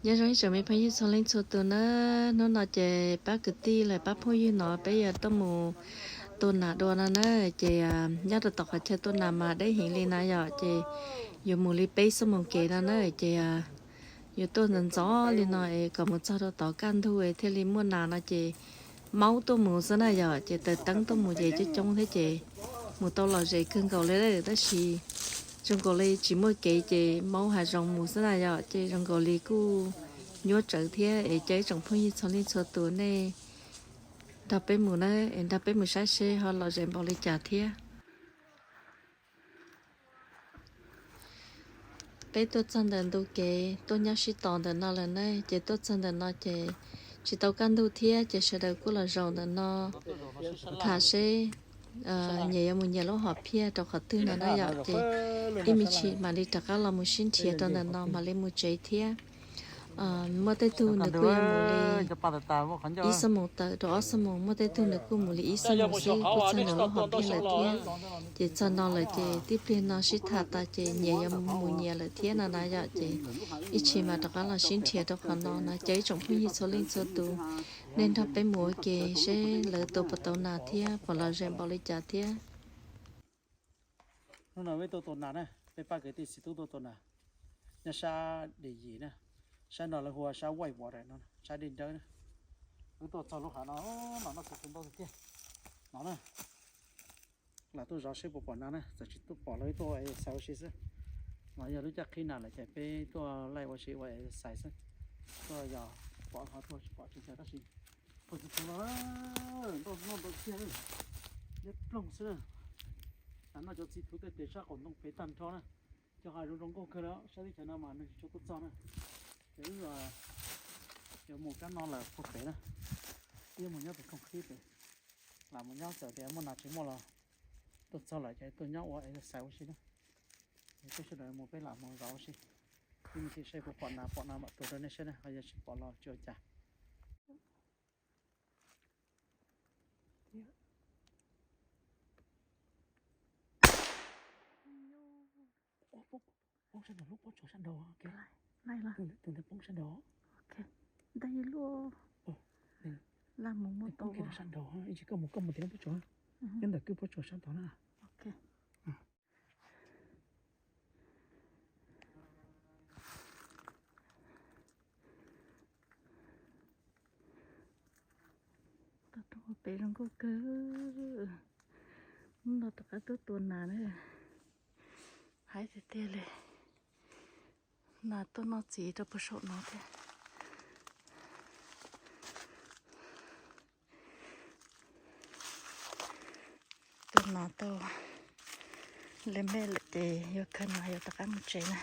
Nyob zoo ib tsoom me phooj ywg txhua leej txhua tus na, hnub no ces pab kwv tij los pab phooj ywg no peb yuav tuaj mus tua nas dua no na, ces nyob rau tom qhov chaw tua nas mas deb heev li na yom, ces yuav mus li peb xuab moos kev no na, ces yuav tuaj ntxov ntxov li no es kom mus txog rau tod kaj ntug thiaj li muaj nas no ces maub tuaj mus xwb na yom, ces taws teeb tuaj mus ces coob coob thiab ces mus tau lom zem kawg nkaus li, tab sis zoo nkaus li tsis muaj kev ces maub hav zoov mus xwb na yom, ces zoo nkaus li kuj nyuaj tsawv thiab es caw ib tsoom phooj ywg txhua leej txhua tus nej nrog peb mus na, es nrog peb mus saib seb ho lom zem npaum li cas thiab. Peb tuaj txog ntawm ntu kev tuaj nyob sib tos ntawm no lawm na, ces tuaj txog ntawm no ces tsis tau kaj ntug thiab ces sawv daws kuj los zaum ntawm no tham seb nyias yuav mus nyias lub hom phiaj rau qhov twg no na yom, ces ib me ntsis mam li rov qab los mus sib nrhiav rau ntawm no mam li mus tsev thiab. Muaj tej tug nws kuj yuav mus li ib xuab moos tawm rau ob xuab moos, muaj tej tug nws kuj mus li ib xuab moos xwb kuj txog nws lub hom phiaj lawm thiab. Ces txog no lawm ces tib pliag no sib tham tas ces nyias yuav mus nyias lawm thiab no na yom, ces ib ntsis mas rov qab los sib nrhiav rau qhov no na, caw ib tsoom phooj ywg txhua leej txhua tus nej nrog peb mus ua ke seb lawv tua puas tau nas thiab puas lom zem npaum li cas thiab. Hnub no peb tuaj tua nas na, peb pab kwv tij Xib Tub tuaj tua nas nyob sab Des Yis na, sab no lawv hu ua sab Waij Water no, sab dej dawb na. Wb tuaj txog lub hav no, no no txog tus ntau tiag no na. Lam tuaj zov seb puas pom nas na, txawm tsis tuaj pom los wb tuaj ua exercise ua si xwb. Los yog lub caij qhib nas lawm ces peb tuaj laij ua si ua exercise xwb. Tuaj yog pom qhov tuaj tsis pom tsis ntshai tab sis puag txog txog no ntau noj ntau kiag, liab ploog xwb na. Tam no cov txiv thuv tej tes sab qaum ntoo pem tag nrho na. Cov hav zoov zoo nkauj kawg li, sab teb chaws no mas neeg tsis tshua tuaj txog na. Ces wb yuav mus kab no lawm puag pem na, wb yuav mus nyob pem koog qhib pem. Lam mus nyob txawm tias muaj nas tsis muaj los tuaj txog lawm ces tuaj nyob ua exercise ua si na. Peb sawv daws mus peb lam mus zov ua si. Ib me ntsis seb puas pom nas, pom nas mam tuaj rau nej saib na, ho yog tsis pom los tsis ua cas. Poob sab nraum lub pob tsuas sab nraud. Tus ntawd poob sab nraud. Poob kiag sab nraud, ib ntsis koj mus koj mus tim lub pob tsuas, nyob ntawm kwj pob tsuas sab tod na. Tau rau pem zoo nkauj kawg. Hnub no rov qab tuaj tua nas na. Haib tiag tiag li. Nas tuaj noj txiv rau puag saum no thiab. Tua nas tau li me lawm ces yuav khaws nas yuav rov qab mus tsev na.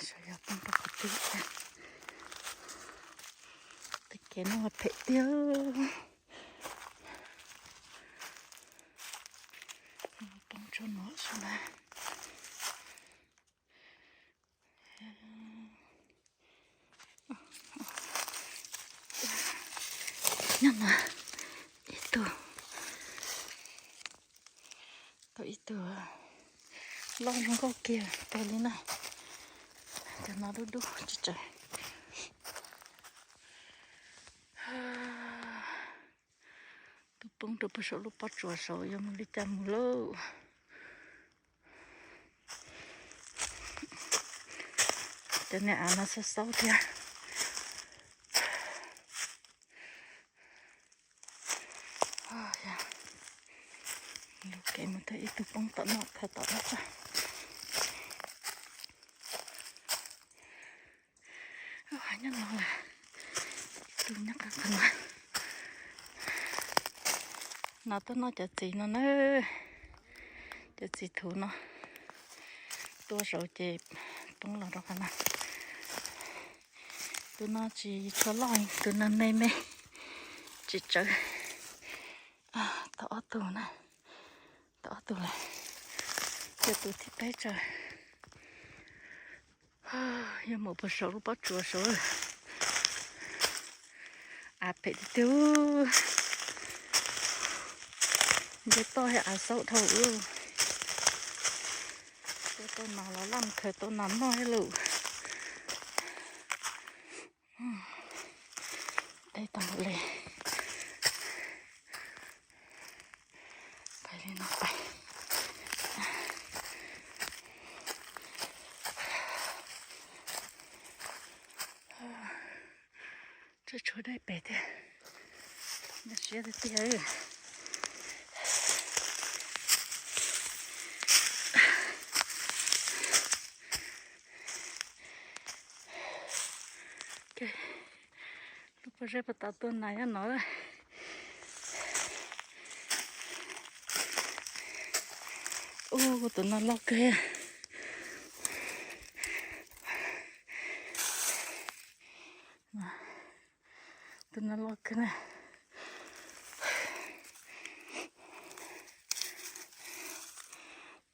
Saum yog poob rau qhov twg thiab. Tej kev no phem tiag. Poob tsuag no xwb na. Nyob no ib tug, tau ib tug loj zoo nkauj kiag pem li na. Cov no dub dub tsawv tsawv. Tuaj poob rau puag saum lub pob tsuas saud yuav mus li cas mus lauj. Cov niag av no xaub xaub thiab. Lub kev mus tau ib tug poob tom no khaws tom no tso. Nyob no lawm, ib tug nyob qab qhov no. No tuaj noj cov txiv no na, cov txiv thuv no. Tua zaum ces poob los rau qhov no. Tus no tsis tshua loj, tus no me me, tsis tsawv. Tau ob tug na, tau ob tug lawm, coj tus thib peb tso. Yuav mus puag saum lub pob tsuas saud. Av phem tiag tiag. Nce toj thiab av xaub dhau. Tua Tau nas los laj mus khaws tau nas noj thiab lauj. Dej tag li. Pais li no pais. Tshuav dej pem thiab. Nyuaj siab tiag tiag. Lub pob zeb puag ta tuaj nas nyob no. Ua tus no loj kawg. Tus no loj kawg na.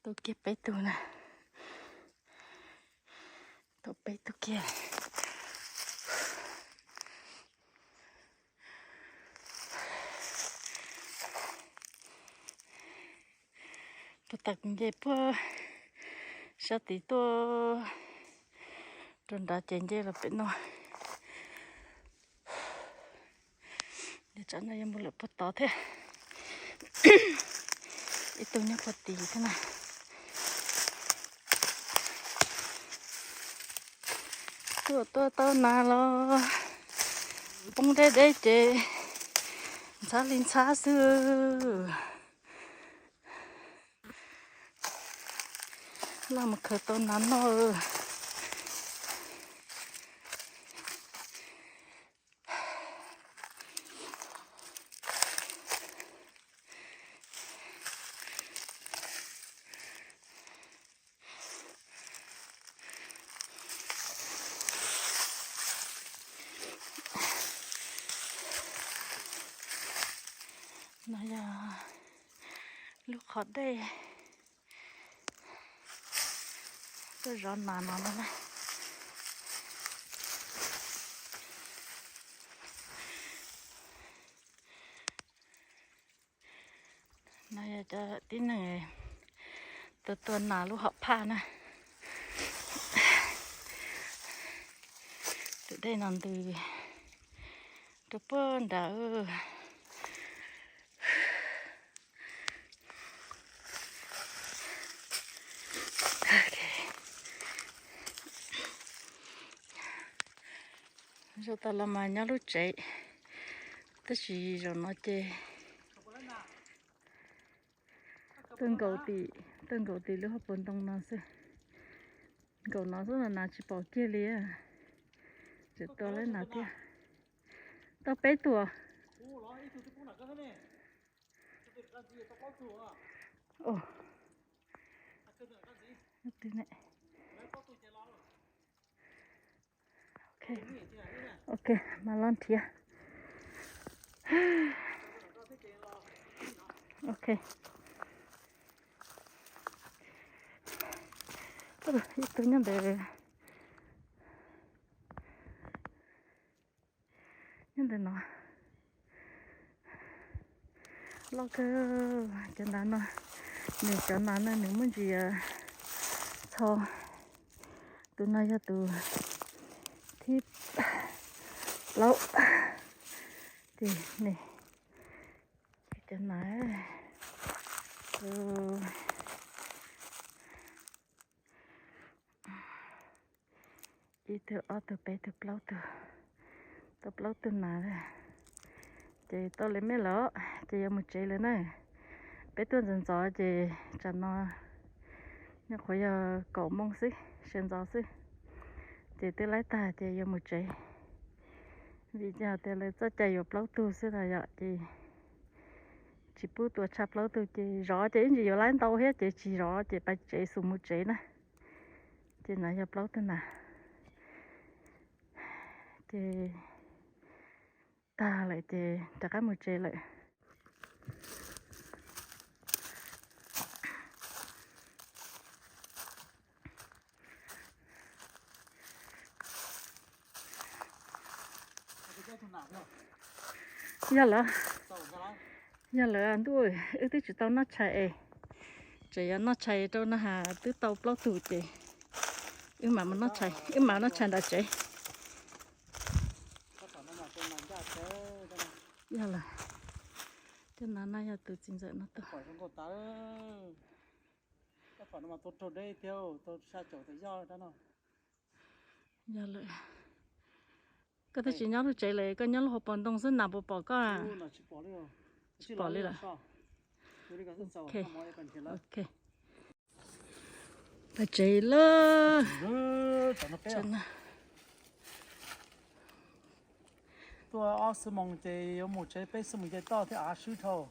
Tau kiag peb tug na. Tau peb tug kiag. Puag ta kuv nce puag sab tid tuaj rau nrad ces nce los pem no. Tsam no yuav mus lawm puag tod thiab. Ib tug nyob puag tid thiab na. Tuaj tuaj tau nas los poob deb deb ces ntxhab li ntxhab xwb. Laj mus khaws tau nas noj. No yog lub qhov dej tuaj zov nas no na. No yog cov tib neeg tuaj tua nas lub hom phaj na. Tus dej no ntws rau puag nrad. Zaum tas los mas nyob lub tsev, tab sis zaum no ces tuaj nkaum tim, tuaj nkaum tim lub hauv paus ntoo no xwb. Nkaum no xwb no nas tsis pom kiag li. Tseem tua lawm nas thiab. Tau peb tug. Ok, mas los nrhiav. Ok. Ib tug nyob ntawd. Nyob ntawm no. Loj kawg cov nas no. Nws cov nas no nws muaj ntsis txho. Tus no yog tus thib plaub. Ces nws cov nas ib tug, ob tug, peb tug, plaub tug, tau plaub tug nas. Ces tau li me lawm ces yuav mus tsev lawm na. Peb tuaj ntxov ntxov ces tsam no nyuam qhuav yog kaum moo xwb, sawv ntxov xwb. Ces twb laib tag ces yuav mus tsev. Vim tias lawv txoj cai yuav plaub tug xwb no yom, ces tsis pub tua tshaj plaub tug ces zov ces ib ntsis yuav laib ntau thiab ces tsis zov ces pais tsev xus mus tsev na. Ces no yog plaub tug nas. Ces tag lawm ces rov qab mus tsev lawm. Yog lawm, yog lawm ntuj, wb twb tsis tau noj tshais es. Ces yuav noj tshais rau na has, twb tau plaub tug ces wb mam noj tshais, wb mam noj tshais ntawm tsev. Yog lawm, cov nas no yog tus txiv ntxawm no tau. Yog lawm, koj twb tsis nyob lub tsev lawm, koj nyob lub hauv paus ntoo xwb nas puas pom koj? Tsis pom li lawm. Tag tsev lawm. Tuaj ob xuab moos ces yuav mus tsev, peb xuab moos ces toj thiab av swb dhau.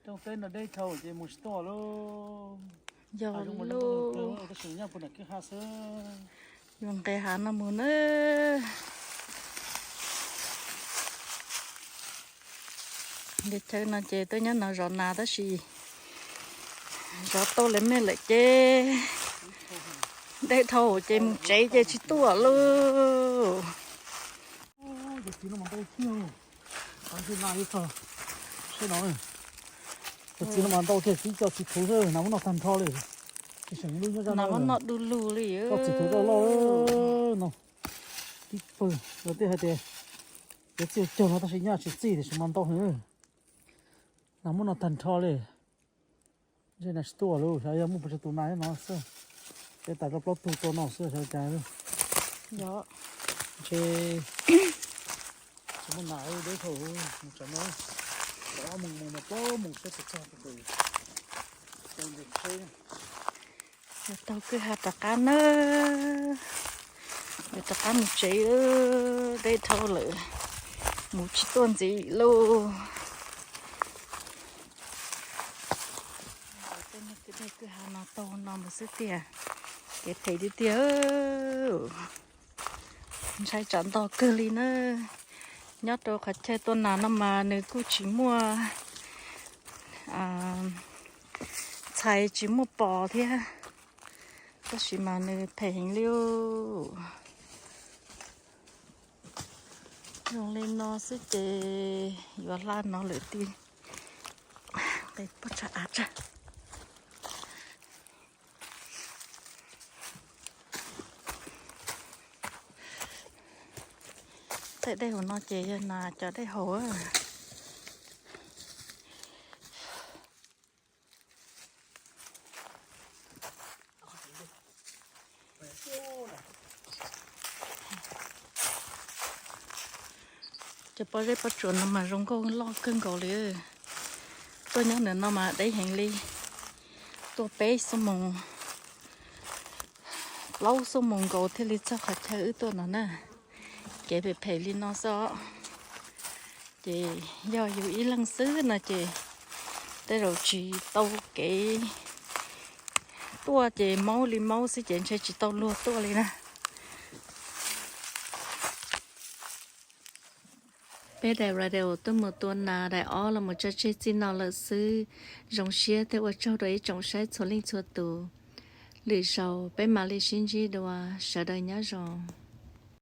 Rooj teb no deb dhau ces mus tsis tuaj lauj. Yog lauj, tab sis nyob puag nram kwj ha xwb. Yuav nqes hav no mus na. Nqe chaw no ces tuaj nyob no zov nas tab sis zov tau lawv mej lawm ces deb dhau ces mus tsev ces tsis tuaj lauj. Cov txiv no mas ntau tiag, tib co txiv thuv xwb, nas muab noj tag nrho li. Nas muab noj du lug li. Txiv thuv loj loj no, tib pawg, lawv twb hais tias yuav txij cog no tab sis nyaj tsis txij tiam sis mas ntau heev. Nas muab noj tag nrho li. Ntshe nas tsis tuaj lauj, xyov yog muaj pes tsawg tus nas no xwb. Peb tas rau plaub tug tua no xwb xyov cas. Ntshe tsis muaj nas deb dhau, mus tsam no, tsam ob moos mus mas plaub moos seb puas txog tus. Yuav taug kwj ha rov qab na, yuav rov qab mus tsev, deb dhau lawm, mus tsis tuaj ntxiv lauj. Kwj ha no taug no mus xwb tiag, kev phem tiag tiag. Ntshai tsam ntog kawg li na. Nyob rau qhov chaw tua nas no mas nws kuj tsis muaj txhais, tsis muaj pos thiab, tab sis mas nws phem heev li. Zoo li no xwb ces yuav hla no lawm tiag. Pob tsuas av tsawg. Tej dej hauv no ces yog nas cov dej hauv. Cov pob zeb pob tsuas no mas zoo nkauj loj kawg nkaus li. Tuaj nyob ntawm no mas deb heev li. Tuaj peb xuab moos, plaub xuab moos nkaus thiaj li txog qhov chaw wb tuaj no na. Kev phem phem li no xwb os. Ces yog yus ib leeg xwb no ces tej zaum tsis tau kev tuaj ces maub li maub xwb ces ntshe tsis tau luag tuaj li na. Peb daim video tuaj mus tua nas daim ob los mus tso tseg txij no lawm xwb. Zoo siab thiab ua tsaug rau ib tsoom saib txhua leej txhua tus. Lwm zaus peb mam li sib ntsib dua, sawv daws nyob zoo.